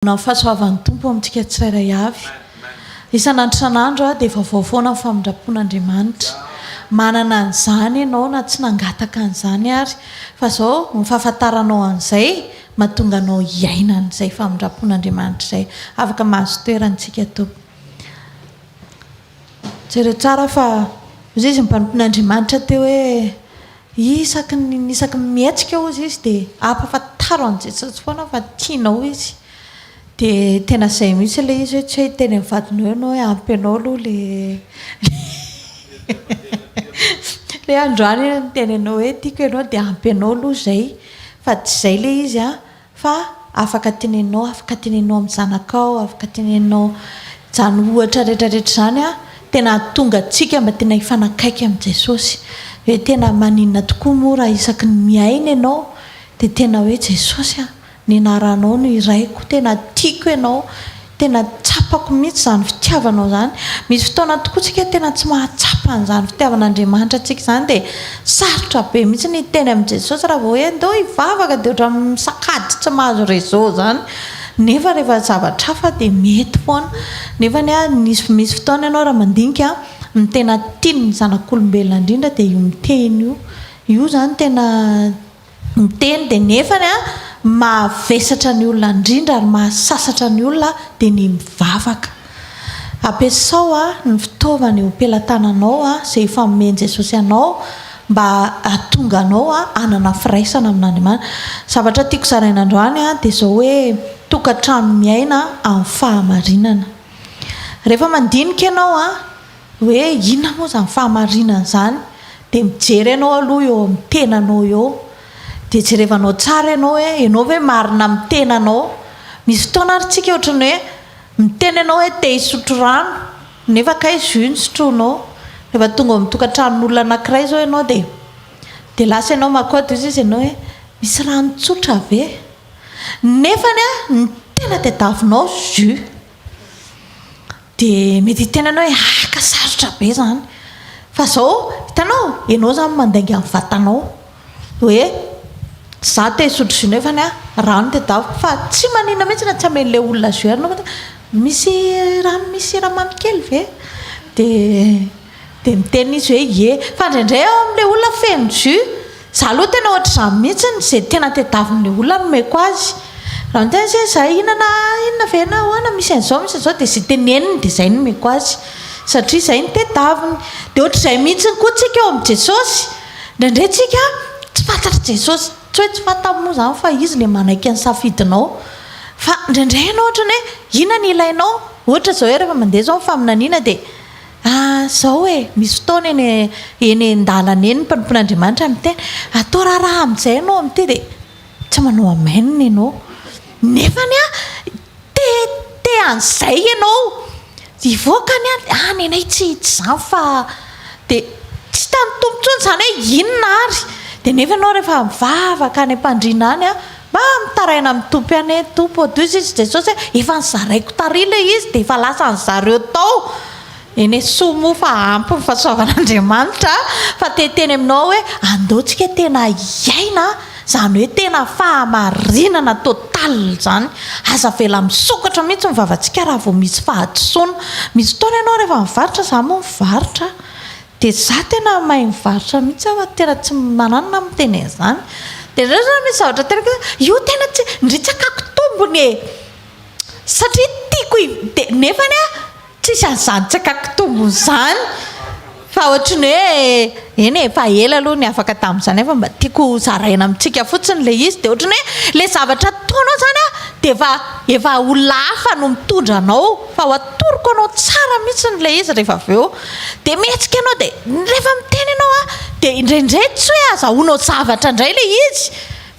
Ny fahasoavan'ny Tompo amintsika tsirairay avy. Isan'andro isan'andro dia vaovao foana ny famindram-pon'Andriamanitra. Manana an'izany ianao na tsy nangataka an'izany ary. Fa izao, ny fahafantaranao an'izay mahatonga anao hiaina an'izay famindram-pon'Andriamanitra izay. Afaka mahazo toerana isika Tompo. Jereo tsara fa hoy izy ny mpanompon'Andriamanitra teo hoe Isaky ny isaky ny mihetsika hozy izy dia ampahafantaro an'i Jesosy foana fa tianao izy. Dia tena izay mihitsy ilay izy hoe tsy hoe hiteny amin'ny vadinao ianao hoe ampy anao aloha ilay ilay androany niteny anao hoe tiako ianao dia ampy anao aloha izay. Fa tsy izay ilay izy an. Fa afaka teneninao, afaka teneninao amin'ny zanakao, afaka teneninao izany ohatra rehetra rehetra izany an, tena hahatonga antsika mba tena hifanakaiky amin'i Jesosy. Hoe tena maninona tokoa moa raha isaky ny miaina ianao dia tena hoe Jesosy an, ny anaranao no iraiko, tena tiako ianao, Tena tsapako mihitsy izany fitiavanao izany. Misy fotoana tokoa tsika tena tsy mahatsapa an'izany fitiavan'Andriamanitra antsika izany dia sarotra be mihitsy ny hiteny amin'i Jesosy raha vao hoe ndao hivavaka dia ohatran'ny misakady tsy mahazo réseau izany. Nefa rehefa zavatra hafa dia mety foana. Nefa anie nisy misy fotoana ianao raha mandinika ny tena tian'ny zanak'olombelona indrindra dia io miteny io. Io izany tena Miteny dia nefany an, mahavesatra ny olona indrindra ary mahasasatra ny olona dia ny mivavaka. Ampiasao an ny fitaovana eo am-pelatananao an, izay efa nomen'i Jesosy anao mba hahatonga anao an hanana firaisana amin'Andriamanitra. Zavatra tiako zaraina androany an dia izao hoe tokantrano miaina amin'ny fahamarinana. Rehefa mandinika ianao an, Hoe inona moa izany fahamarinana izany? Dia mijery ianao aloha eo amin'ny tenanao eo. Dia jerevanao tsara ianao hoe ianao ve marina amin'ny tenanao? Misy fotoana ary tsika ohatran'ny hoe miteny ianao hoe te hisotro rano nefa kay jus no sotroinao. Rehefa tonga ao amin'ny tokantranon'olona anankiray izao ianao dia dia lasa ianao makaody hozy izy ianao hoe misy rano tsotra ve? Nefany an, ny tena tadiavinao jus. Dia mety hiteny ianao hoe ah ka sarotra be izany. Fa izao, hitanao, ianao izany mandainga amin'ny vatanao hoe izaho te hisotro jus nefany an, rano tadiaviko fa tsy maninona mihitsy na tsy amen'ilay olona jus ary ianao fa misy rano misy siramamy kely ve? Dia Dia miteny izy hoe ie. Fa indraindray aho amin'ilay olona feno jus. Za aloha tena ohatr'izany mihitsy, izay tena tadiavin'ilay olona no omeko azy. Raha miteny izy hoe za hihinana inona ve na ahoana, misy an'izao misy an'izao, dia izay teneniny dia izay no omeko azy. Satria izay no tadiaviny. Dia ohatr'izay mihitsy koa tsika eo amin'i Jesosy. Indraindray tsika tsy fantatr'i Jesosy, tsy hoe tsy fantany moa izany fa Izy ilay manaiky ny safidinao. Fa indraindray ianao ohatran'ny hoe inona no ilainao? Ohatra izao hoe rehefa mandeha izao ny faminaniana dia. Ah, zao e, misy fotoana eny eny an-dalana eny ny mpanompon'Andriamanitra miteny, atao raharaha amin'izay ianao amin'ity dia tsy manao amen ianao. Nefany an, te te an'izay ianao, hivoaka ny any, ah ny anay tsy tsy izany fa dia tsy hitan'ny Tompo intsony izany hoe inona ary. Dia nefa ianao rehefa mivavaka any am-pandriana any an, mba mitaraina amin'ny Tompo ihany hoe Tompo ô, doza izy Jesosy hoe efa nozaraiko tary ilay izy dia efa lasan'zareo tao. Eny e, soa moa fa ampy ny fahasoavan'Andriamanitra fa te hiteny aminao hoe andao tsika tena hiaina izany hoe tena fahamarinana total izany. Aza avela misokatra mihitsy ny vavantsika raha vao misy fahadisoana. Misy fotoana ianao rehefa mivarotra, za moa mivarotra, Dia za tena mahay mivarotra mihitsy aho fa tena tsy mananona aho miteny an'izany. Dia indraindray zany misy zavatra teneniko hoe io tena tsy, ndry tsy akako tombony e! Satria tiako hi, dia nefany an, tsisy an'izany tsy akako tombony izany. Fa ohatry ny hoe, eny e, efa ela aloha ny afaka tamin'izany fa mba tiako ho zaraina amintsika fotsiny ilay izy. Dia ohatry ny hoe ilay zavatra ataonao izany an, dia efa efa olona hafa no mitondra anao fa ho atoroko anao tsara mihitsy ilay izy rehefa avy eo. Dia mihetsika ianao dia rehefa miteny ianao an, dia indraindray tsy hoe azahoanao zavatra indray ilay izy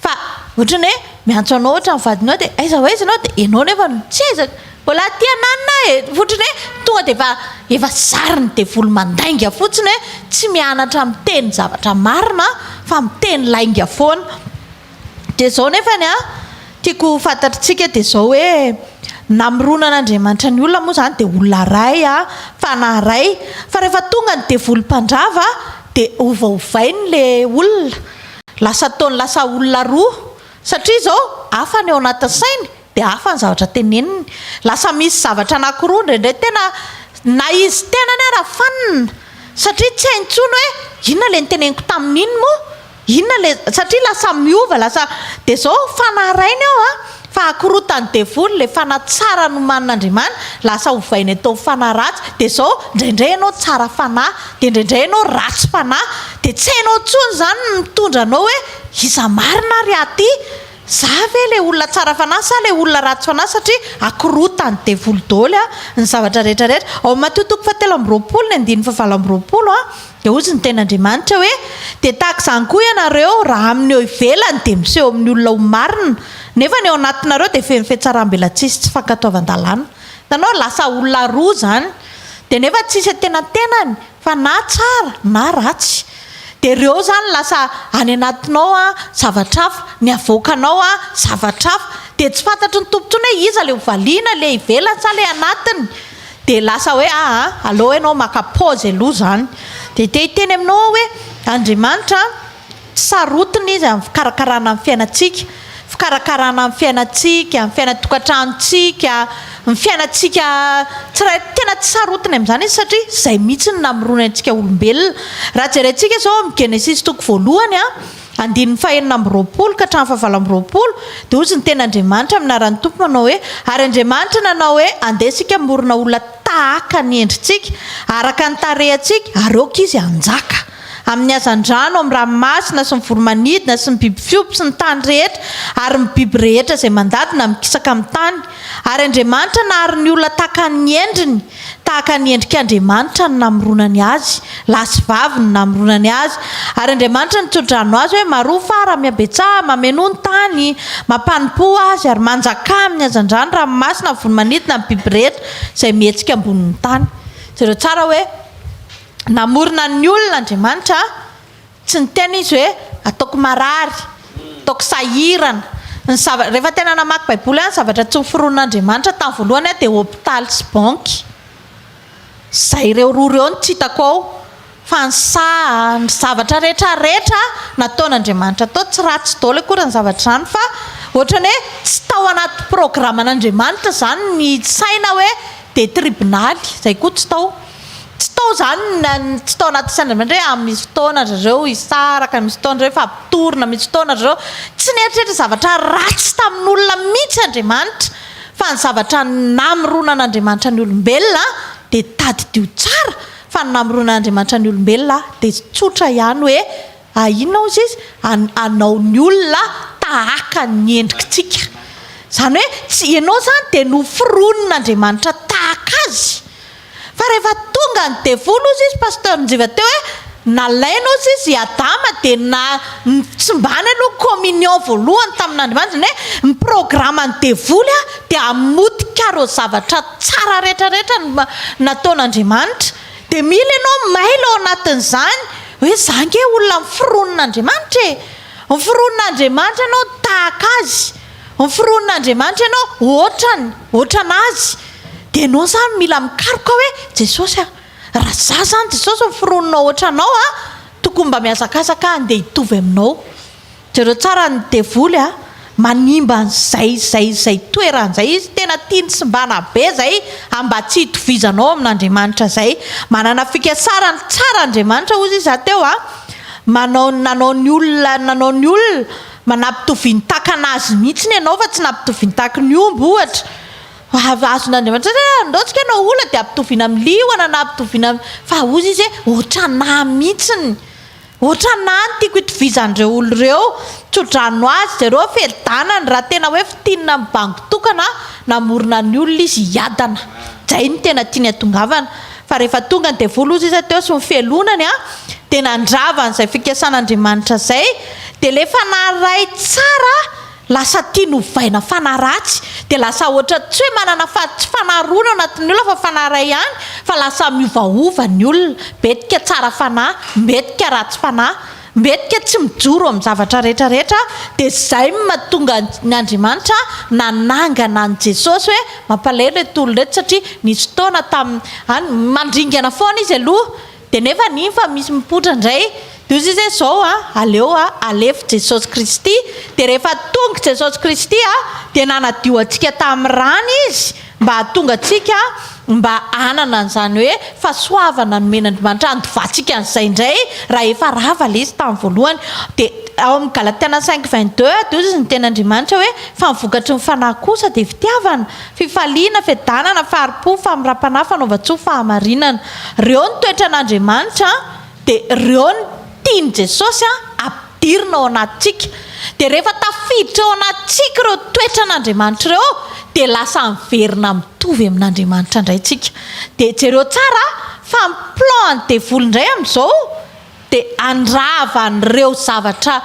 fa ohatran'ny hoe miantso anao ohatra ny vadinao dia aiza ho aiza ianao dia ianao nefa tsy aiza, mbola aty ananona aho e, ohatran'ny hoe tonga dia efa efa zarin'ny devoly mandainga fotsiny hoe tsy mianatra miteny zavatra marina fa miteny lainga foana. Dia izao nefany an, tiako ho fantatritsika dia izao hoe, namoronan'Andriamanitra ny olona moa izany dia olona iray an, fanahy iray, fa rehefa tonga ny devoly mpandrava dia ovaovainy ilay olona, lasa ataony lasa olona roa, satria izao hafa ny ao anatin'ny sainy. dia hafa ny zavatra teneniny. Lasa misy zavatra anankiroa indraindray tena na izy tenany ara fanina satria tsy hainy intsony hoe inona ilay noteneniko tamin'iny moa? Inona ilay, satria lasa miova, lasa, dia izao fanahy rainy ao an, fa akorotan'ny devoly ilay fanahy tsara nomanin'Andriamanitra, lasa ovainy atao fanahy ratsy, dia izao indraindray ianao tsara fanahy, dia indraindray ianao ratsy fanahy, dia tsy hainao intsony izany ny mitondra anao hoe iza marina ary aho ity? Za ve ilay olona tsara fanahy sa ilay olona ratsy fanahy satria akorotan'ny devoly daholo ny zavatra rehetra rehetra. Ao amin'ny Matio toko fahatelo amby roapolo ny andininy fahavalo amby roapolo dia hozy ny tenin'Andriamanitra hoe, Dia tahaka izany koa ianareo, raha amin'ny eo ivelany dia miseho amin'ny olona ho marina, nefa ny ao anatinareo dia feno fihatsaram-belatsihy sy tsy fankatoavan-dalàna. Hitanao, lasa olona roa izany. Dia nefa tsisy antenantenany fa na tsara na ratsy. Dia ireo izany lasa any anatinao an, zavatra hafa, ny avoakanao an, zavatra hafa. Dia tsy fantatry ny Tompo intsony hoe iza ilay hovaliana, ilay ivelany sa ilay anatiny. Dia lasa hoe aa, aleo ianao maka pause aloha izany. Dia te hiteny aminao aho hoe Andriamanitra an, tsy sarotiny Izy amin'ny fikarakarana ny fiainantsika, fikarakarana ny fiainantsika, ny fiainan-tokantranontsika, ny fiainantsika tsiray, tena tsy sarotiny amin'izany Izy satria izay mihitsy no namorony antsika olombelona. Raha jerentsika izao amin'ny Genesisy toko voalohany an, andininy fahenina amby roapolo ka hatramin'ny fahavalo amby roapolo, dia hozy ny tenin'Andriamanitra amin'ny anaran'ny Tompo manao hoe, Ary Andriamanitra nanao hoe, Andeha isika hamorona olona tahaka ny endritsika, araka ny tarehintsika, ary aoka izy hanjaka amin'ny hazandrano, amin'ny ranomasina, sy ny voro-manidina, sy ny biby fiompy, sy ny tany rehetra, ary ny biby rehetra izay mandady na mikisaka amin'ny tany. Ary Andriamanitra nahary ny olona tahaka ny endriny, tahaka ny endrik'Andriamanitra no namoronany azy, lahy sy vavy no namoronany azy. Ary Andriamanitra nitso-drano azy hoe, Maroa fara, mihabetsaha, mamenoa ny tany, mampanompoa azy, ary manjakà amin'ny hazandrano, ranomasina, ny voro-manidina, ny biby rehetra izay mihetsika ambonin'ny tany. Jereo tsara hoe namorona ny olona Andriamanitra, tsy niteny Izy hoe ataoko marary, ataoko sahirana. Ny zava, rehefa tena namaky Baiboly aho, ny zavatra tsy noforonin'Andriamanitra tamin'ny voalohany aho dia hopitaly sy banky. Izay ireo roa ireo no tsy hitako ao. Fa ny saha, ny zavatra rehetra rehetra nataon'Andriamanitra tao, tsy ratsy daholo akory ny zavatra izany fa ohatran'ny hoe tsy tao anaty programan'Andriamanitra izany ny saina hoe dia tribonaly, izay koa tsy tao. Tsy tao izany na tsy tao anaty sain'Andriamanitra hoe ah misy fotoana ry zareo hisaraka, misy fotoana ry zareo hifampitorona, misy fotoana ry zareo, tsy nieritreritra zavatra ratsy tamin'olona mihitsy Andriamanitra fa ny zavatra namoronan'Andriamanitra ny olombelona dia tadidio tsara fa ny namoronan'Andriamanitra ny olombelona dia tsotra ihany hoe ah inona hozy izy hanao ny olona tahaka ny endrikitsika izany hoe tsy ianao izany dia noforonin'Andriamanitra tahaka azy Fa rehefa tonga ny devoly hozy izy Pasteur Njiva teo hoe nalaina hozy izy i Adama dia na nitsimbany aloha communion voalohany tamin'Andriamanitra izany hoe ny programme-n'ny devoly dia hamotika ireo zavatra tsara rehetra rehetra nataon'Andriamanitra dia mila ianao mailo ao anatin'izany hoe za ange olona noforonin'Andriamanitra e! Noforonin'Andriamanitra ianao tahaka azy Noforonin'Andriamanitra ianao ohatrany, ohatran'Azy. Dia ianao izany mila mikaroka hoe, Jesosy a, raha izaho izany Jesosy noforoninao ohatranao a, tokony mba mihazakazaka aho handeha hitovy aminao. Jereo tsara ny devoly a, manimba an'izay izay izay toerana izay izy, tena tiany simbana be izay mba tsy hitovizanao amin'Andriamanitra izay. Manana fikasarana tsara Andriamanitra hozy izy teo a, manao nanao ny olona nanao ny olona Manampitovian-takana azy mihitsy ianao fa tsy nampitovian-taky ny omby ohatra. Azon'Andriamanitra hoe andao tsika hanao olona dia ampitoviana amin'ny liona na ampitoviana amin'ny fa hozy izy hoe ohatranà mihitsiny. Ohatranà no tiako hitovizan'ireo olona ireo. Tso-drano azy zareo felidanany raha tena hoe fintinina amin'ny bango tokana namorona ny olona izy hiadana. Izay no tena tiany hatongavana. Fa rehefa tonga ny devoly hozy izy teo sy ny fialonany an, dia nandrava an'izay fikasan'Andriamanitra izay, dia ilay fanahy ray tsara lasa tiany hovaina fanahy ratsy, dia lasa ohatra tsy hoe manana fa tsy fanahy roa no anatin'ny olona fa fanahy iray ihany, fa lasa miovaova ny olona, betika tsara fanahy, mbetika ratsy fanahy. Mbetika tsy mijoro amin'ny zavatra rehetra rehetra dia izay no mahatonga ny Andriamanitra nanangana an'i Jesosy hoe mampalahelo ireto olona ireto satria nisy fotoana tamin'ny any mandringana foana izy aloha dia nefa iny fa misy mipoitra indray dia Dia hoy izy hoe zao a, aleo a, alefo Jesosy Kristy. Dia rehefa tonga Jesosy Kristy a, dia nanadio antsika tamin'ny rany Izy mba hahatonga antsika mba hanana an'izany hoe fahasoavana nomen'Andriamanitra handovantsika an'izay indray raha efa rava ilay izy tamin'ny voalohany. Dia ao amin'ny Galatiana 5:22 dia hoy izy ny tenin'Andriamanitra hoe fa ny vokatry ny fanahy kosa dia fitiavana, fifaliana, fiadanana, fahari-po, famoram-panahy, fanaovan-tsoa, fahamarinana. Ireo ny toetran'Andriamanitra dia ireo ny tian'i Jesosy ampidirina ao anatintsika. Dia rehefa tafiditra ao anatintsika ireo toetran'Andriamanitra ireo dia lasa miverina mitovy amin'Andriamanitra indray tsika. Dia jereo tsara fa ny plan an'ny devoly indray amin'izao dia handrava an'ireo zavatra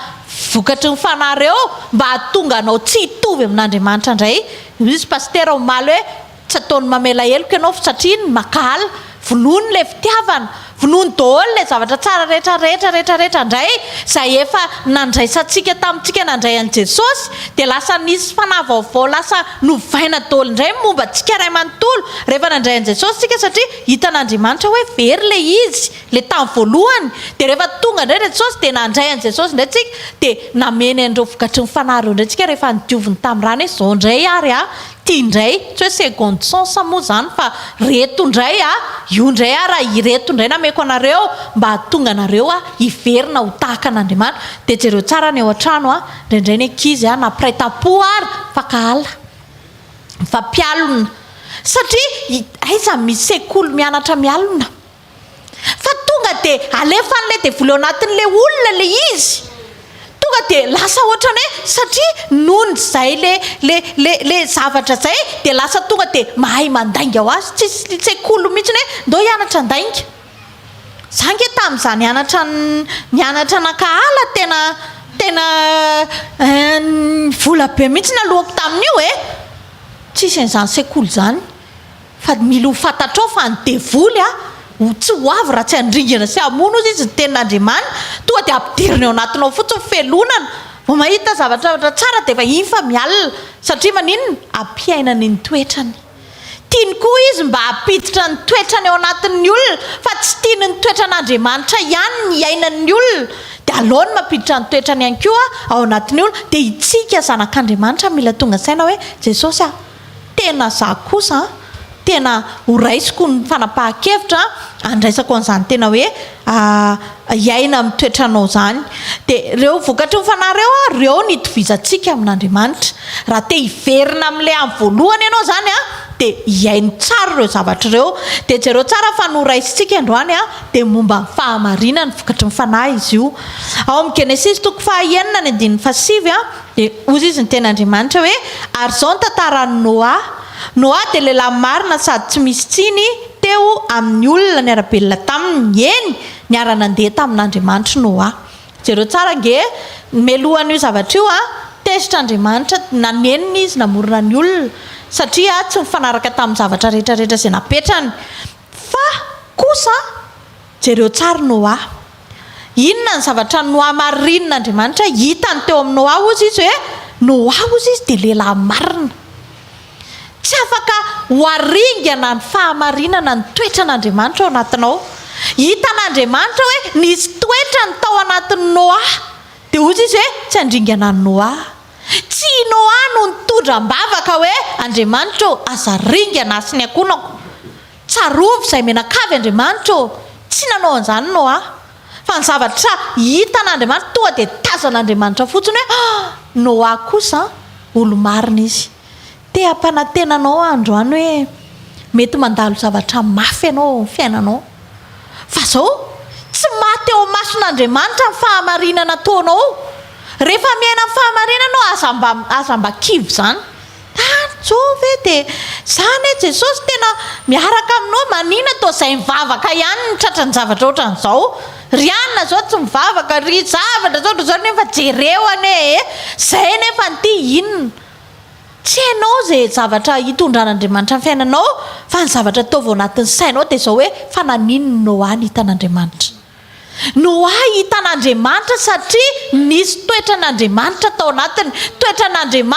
vokatry ny fanahy ireo mba hahatonga anao tsy hitovy amin'Andriamanitra indray. Hoy izy pasitera omaly hoe Tsy ataony mamela heloka ianao satria iny mankahala. Vonoiny ilay fitiavana. Vonoiny daholo ilay zavatra tsara rehetra rehetra rehetra rehetra indray izay efa nandraisantsika tamintsika nandray an'i Jesosy dia lasa nisy fanahy vaovao lasa novaina daholo indray ny momba antsika iray manontolo rehefa nandray an'i Jesosy isika satria hitan'Andriamanitra hoe very ilay izy ilay tamin'ny voalohany dia rehefa tonga indray Jesosy dia nandray an'i Jesosy indray tsika dia nameny an'ireo vokatry ny fanahy ireo indray tsika rehefa nodioviny tamin'ny rany hoe izao indray ary a Ty indray, tsy hoe seconde chance moa izany fa reto indray a, io indray ara, ireto indray nameko anareo mba hahatonga anareo a hiverina ho tahaka an'Andriamanitra. Dia jereo tsara ny ao an-trano a, indraindray ny ankizy a, na mpiray tampo ary, mifankahala, mifampialona. Satria aiza misy sekoly mianatra mialona? Fa tonga dia alefan'ilay devoly ao anatin'ilay olona ilay izy. Tonga dia lasa ohatran'ny hoe satria noho ny izay le le le le zavatra izay dia lasa tonga dia mahay mandainga ho azy. Tsisy sekoly mihitsy hoe ndao hianatra handainga. Za ange tamin'izaho nianatra nianatra nankahala tena tena vola be mihitsy naloako tamin'io e. Tsisy an'izany sekoly izany. Fa mila ho fantatrao fa ny devoly a, ho tsy ho avy raha tsy handringana sy hamono hozy izy ny tenin'Andriamanitra, tonga dia ampidiriny ao anatinao fotsiny ny felonana, vao mahita zavatra tsara dia efa iny fa mialona, satria maninona? Ampiainany ny toetrany. Tiany koa izy mba hampiditra ny toetrany ao anatin'ny olona, fa tsy tiany ny toetran'Andriamanitra ihany ny hiainan'ny olona, dia aleony mampiditra ny toetrany ihany koa ao anatin'ny olona, dia itsika zanak'Andriamanitra mila tonga saina hoe Jesosy a, Tena za kosa an, tena ho raisiko ny fanapahan-kevitra handraisako an'izany tena hoe hiaina amin'ny toetranao izany. Dia ireo vokatry ny fanahy ireo an, ireo no itovizantsika amin'Andriamanitra. Raha te hiverina amin'ilay amin'ny voalohany ianao izany an, dia hihaino tsara ireo zavatra ireo. Dia jereo tsara fa noraisintsika androany an, dia momba ny fahamarinana, vokatry ny fanahy izy io. Ao amin'ny Genesisy toko faha-enina ny andininy fahasivy an, Dia hoy izy niteny Andriamanitra hoe, Ary izao ny tantaran'i Noa. Noa dia lehilahy marina sady tsy misy tsiny teo amin'ny olona niara-belona taminy, eny, niara-nandeha tamin'Andriamanitra Noa. Jereo tsara ange, melohan'io zavatra io an, tezitra Andriamanitra, nanenina izy namorona ny olona, satria tsy nifanaraka tamin'ny zavatra rehetra rehetra izay napetrany. Fa kosa, Jereo tsara Noa. Inona ny zavatra nohamarinin'Andriamanitra hitany teo amin'i Noa? Hozy izy hoe, Noa, hozy izy, dia lehilahy marina. Tsy afaka ho aringana ny fahamarinana ny toetran'Andriamanitra ao anatinao. Hitan'Andriamanitra hoe nisy toetrany tao anatin'i Noa. Dia hozy izy hoe, tsy handringana an'i Noa aho. Tsy i Noa no nitondra am-bavaka hoe, Andriamanitra ô, aza ringana ahy sy ny ankohonako. Tsarovy izay mianakavy Andriamanitra ô! Tsy nanao an'izany Noa. Fa ny zavatra hitan'Andriamanitra, tonga dia tazan'Andriamanitra fotsiny hoe, ah! Noa kosa an, olo-marina izy. Te hampanantena anao aho androany hoe, mety mandalo zavatra mafy ianao ao amin'ny fiainanao. Fa izao, tsy maty eo imason'Andriamanitra ny fahamarinana ataonao. Rehefa miaina amin'ny fahamarinana ianao, aza mba, aza mba kivy izany. Tany zao ve de zany e Jesosy tena miaraka aminao manina toa zay mivavaka ihany ny tratran'ny zavatra otran'izao ry anona zao tsy mivavaka ry zavatra zao ohatran'izao nefa jereo anie e zay nefa ny ty inona tsy hainao ze zavatra hitondran'Andriamanitra ny fiainanao fa ny zavatra ataovy ao anatin'ny sainao de zao hoe fa naninona Noa ny hitan'Andriamanitra Noa hitan'Andriamanitra satria nisy toetran'Andriamanitra tao anatiny toetran'Andriamanitra.